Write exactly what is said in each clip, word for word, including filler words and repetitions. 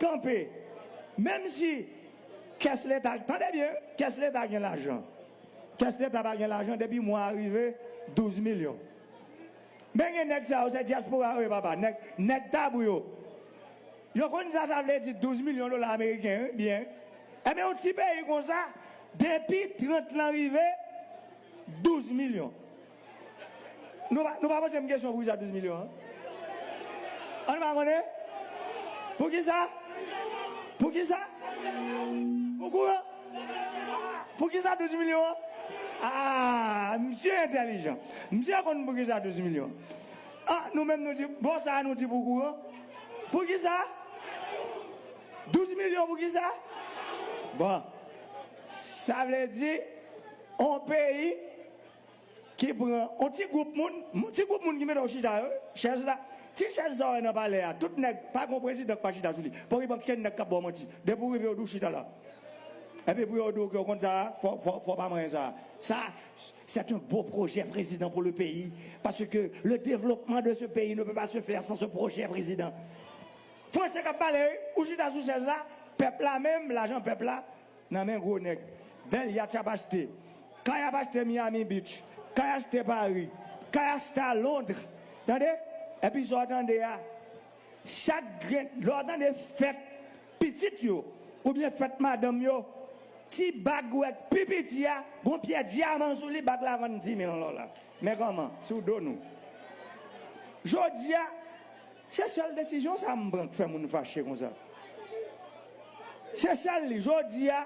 kanpe, menm si kès Leta, tande byen, kès Leta gen lajan. Kès Leta pa gen lajan, depi mwa a rive, douz milyon. Men gen nèg sa yo, se dyaspora yo ye, papa, nèg, nèg Tabou yo. Yo konn sa sa vle di douz milyon dola ameriken, wi, byen. Ebyen, yon ti peyi konsa, depi trant lan rive, douz milyon. Nou pa, nou pa poze m kesyon poukisa douz milyon an? An nou pa konnen? Poukisa? Poukisa? Pou kouran? Poukisa douz milyon an? Ah, misye entèlijan. Misye konn poukisa douz milyon. Ah, nou menm nou di, bon, sa a nou di pou kouran. Poukisa? Douz milyon poukisa? Bon, sa vle di, on peyi ki pran on ti gwoup moun, ti gwoup moun ki mete w chita yo, chèz la, ti chèz sa w wè nan palè a, tout nèg, pa gon prezidan k pa chita sou li. Poko gen okenn nèg k ap ba w manti. Depi w rive, yo di w chita la. Epi pou yo di w ke w konn sa, fò, fò, fò pa manyen sa. Ça, c'est un beau projet, président, pour le pays. Parce que le développement de ce pays ne peut pas se faire sans ce projet, président. Franse k ap pale, wi. Ou chita sou chèz la, pèp la menm, lajan pèp la, nan men gwo nèg. Bèl yat y ap achte. Kay y ap achte Miami Beach. Kay achte Paris. Kay achte a Londres. Tande? Epi sa w tande a, chak grenn, lè w tande fèt pitit yo, oubyen fèt madanm yo, ti bag ou wè k pi piti a, gon pyè dyaman sou li, bag la vann dis mil dola. Men kòman? Sou do nou. Jodi a, se sèl desizyon sa m pran k fè moun fache konsa. Se sèl li. Jodi a,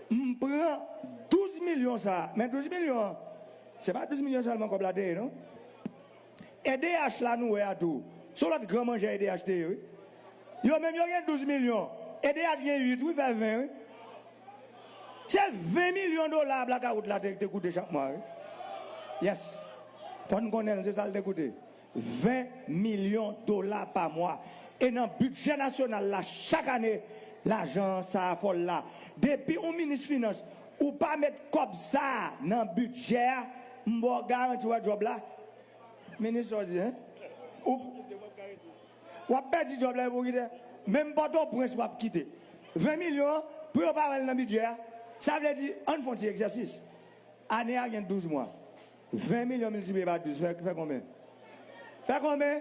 m pran douz milyon sa. Men douz milyon an, se pa douz milyon sèlman kòb la te ye, non. E D H la nou wè a tou. Se yon lòt gran manjè E D H te ye, wi. Yo menm yo gen douz milyon. E D H gen uit, wi, fè ven, wi. Se ven milyon dola blakawout la te, te koute chak mwa, wi. Yes. Fò n konnen l, se sa l te koute. Ven milyon dola pa mwa. E nan bidjè nasyonal la, chak ane, lajan sa a fòl la. Depi yon minis finans, ou pa met kòb sa a nan bidjè a, m ba w garanti w wè djòb la. Minis sa w di, en? Ou, w ap pèdi djòb la epi w kite. Menm Pòtoprens w ap kite. Ven milyon an, pou yo pa wè l nan bidjè a, sa vle di, ann fè yon ti egzèsis. Ane a gen douz mwa. Ven milyon miltipliye pa douz, fè, fè konbyen? Fè konbyen?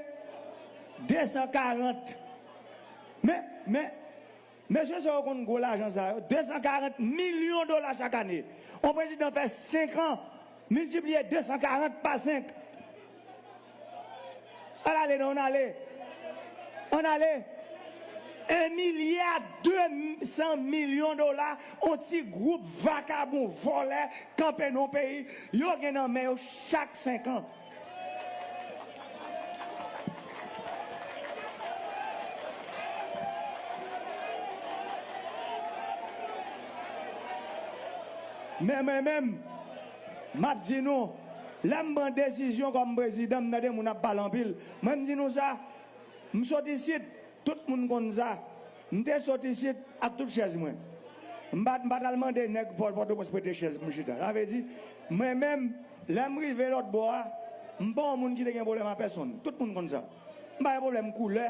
De san karant. Men, men, mesye sa yo konn gwo lajan sa yo. De san karant milyon dola chak ane. On prezidan fè senk an, miltipliye de san karant pa senk. Al ale non, ann ale. Ann ale. En milya de san milyon dola, on ti gwoup vakabon, vòlè, kanpe nan yon peyi, yo gen nan men yo chak senk an. Men mwen menm, m ap di nou, lè m pran desizyon kòm prezidan, m tande moun ap pale anpil. Mwen, m di nou sa, m sot isit, tout moun konn sa. M te sot isit ak tout chèz mwen. M pa, m pa t al mande nèg Pò-, Pòtoprens prete chèz pou m chita. Sa vle di, mwen menm, lè m rive lòt bò a, m pa yon moun ki te gen pwoblèm a pèsonn. Tout moun konn sa. M pa gen pwoblèm koulè,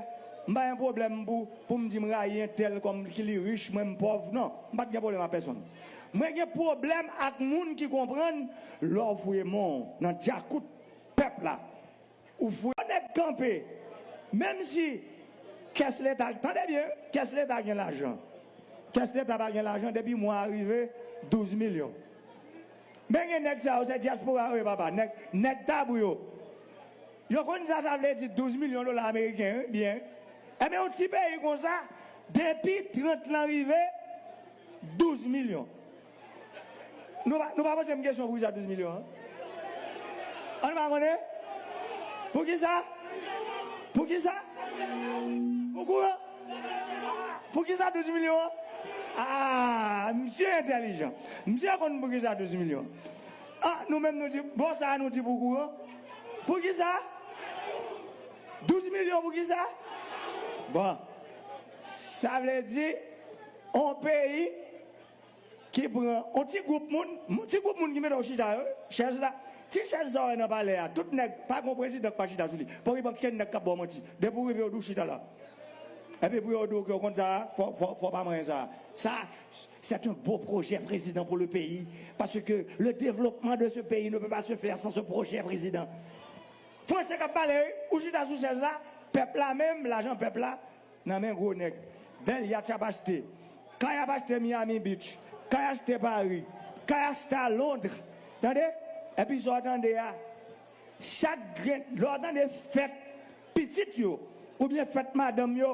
m pa gen pwoblèm pou, pou m di m rayi entèl kòm ki li rich, mwen m pòv. Non, m pa t gen pwoblèm a pèsonn. Mwen gen pwoblèm ak moun ki konprann lè w fouye men w nan djakout pèp la. Ou fouye nèg kanpe. Menm si kès Leta, tande byen, kès Leta gen lajan. Kès Leta pa gen lajan, depi mwa a rive, douz milyon. Men gen nèg sa yo, se dyaspora yo ye, papa. Nèg, nèg Tabou yo. Yo konn sa sa vle di douz milyon dola ameriken, wi, byen. Ebyen, yon ti peyi konsa, depi trant lan rive, douz milyon. Nou pa, nou pa poze m kesyon poukisa douz milyon an? An nou pa konnen? Poukisa? Poukisa? Pou kouran? Poukisa douz milyon an? Ah, misye entèlijan. Misye konn poukisa douz milyon. Ah, nou menm nou di, bon, sa a nou di pou kouran. Poukisa? Douz milyon poukisa? Bon, sa vle di, on peyi ki pran on ti gwoup moun, ti gwoup moun ki mete w chita yo, chèz la, ti chèz sa w wè nan palè a, tout nèg, pa gon prezidan k pa chita sou li. Poko gen okenn nèg k ap ba w manti. Depi w rive, yo di w chita la. Epi pou yo di w ke w konn sa, fò, fò, fò pa manyen sa. Ça, c'est un beau projet, président, pour le pays. Parce que le développement de ce pays ne peut pas se faire sans ce projet, président. Franse k ap pale, wi. Ou chita sou chèz la, pèp la menm, lajan pèp la, nan men gwo nèg. Bèl yat y ap achte. Kay ap achte Miami Beach. Kay achte Paris. Kay achte a Londres. Tande? Epi sa w tande a, chak grenn, lè w tande fèt pitit yo, oubyen fèt madanm yo,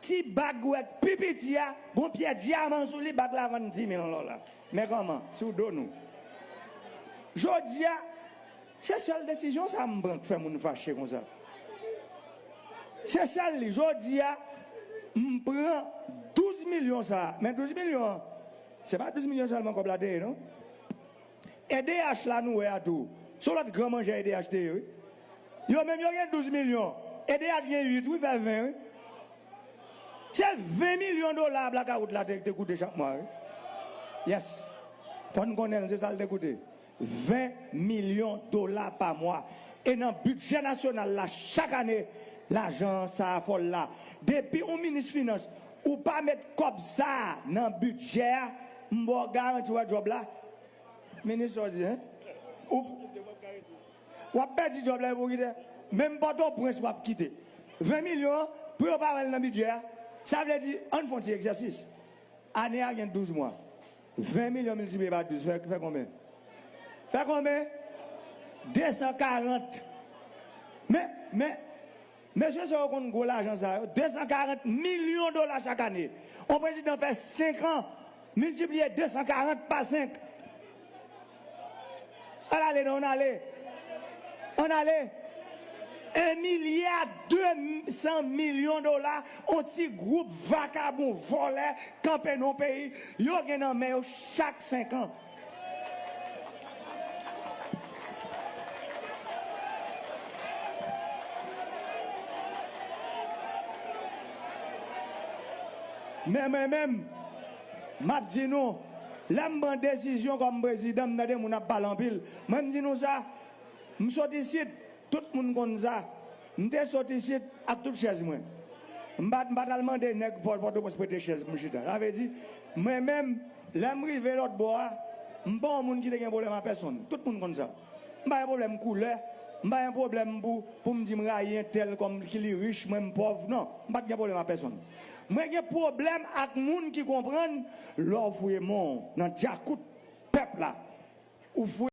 ti bag ou wè k pi piti a, gon pyè dyaman sou li, bag la vann dis mil dola. Men kòman, sou do nou. Jodi a, se sèl desizyon sa m pran k fè moun fache konsa. Se sèl li. Jodi a, m pran douz milyon sa. Men douz milyon an, se pa douz milyon sèlman kòb la te ye, non. E D H la nou wè a tou. Se yon lòt gran manjè E D H te ye, wi. Yo menm yo gen douz milyon. E D H gen uit, wi, fè ven, wi. Se ven milyon dola blakawout la te, te koute chak mwa, wi. Yes. Fò n konnen l, se sa l te koute. Ven milyon dola pa mwa. E nan bidjè nasyonal la, chak ane, lajan sa a fòl la. Depi yon minis finans, ou pa met kòb sa a nan bidjè a, m ba w garanti w wè djòb la. Minis sa w di, en? Ou, w ap pèdi djòb la epi w kite. Menm Pòtoprens w ap kite. Ven milyon an, pou yo pa wè l nan bidjè a, sa vle di, ann fè yon ti egzèsis. Ane a gen douz mwa. Ven milyon miltipliye pa douz, fè, fè konbyen? Fè konbyen? De san karant. Men, men, mesye sa yo konn gwo lajan sa yo. De san karant milyon dola chak ane. Yon prezidan fè senk an, miltipliye de san karant pa senk. Ann ale, non, ann ale. Ann ale. Un milliard deux cents millions dola, yon ti gwoup vakabon, vòlè, kanpe nan yon peyi, yo gen nan men yo chak senk an. Men mwen menm, m ap di nou, lè m pran desizyon kòm prezidan, m tande moun ap pale anpil. Mwen, m di nou sa, m sot isit, tout moun konn sa. M te sot isit ak tout chèz mwen. M pa, m pa t al mande nèg Pò-, Pòtoprens prete chèz pou m chita. Sa vle di, mwen menm, lè m rive lòt bò a, m pa yon moun ki te gen pwoblèm ak pèsonn. Tout moun konn sa. M pa gen pwoblèm koulè, m pa gen pwoblèm pou, pou m di m rayi entèl kòm ki li rich, mwen m pòv. Non, m pa t gen pwoblèm ak pèsonn. Mwen gen pwoblèm ak moun ki konprann lè w fouye men w nan djakout pèp la, ou fouye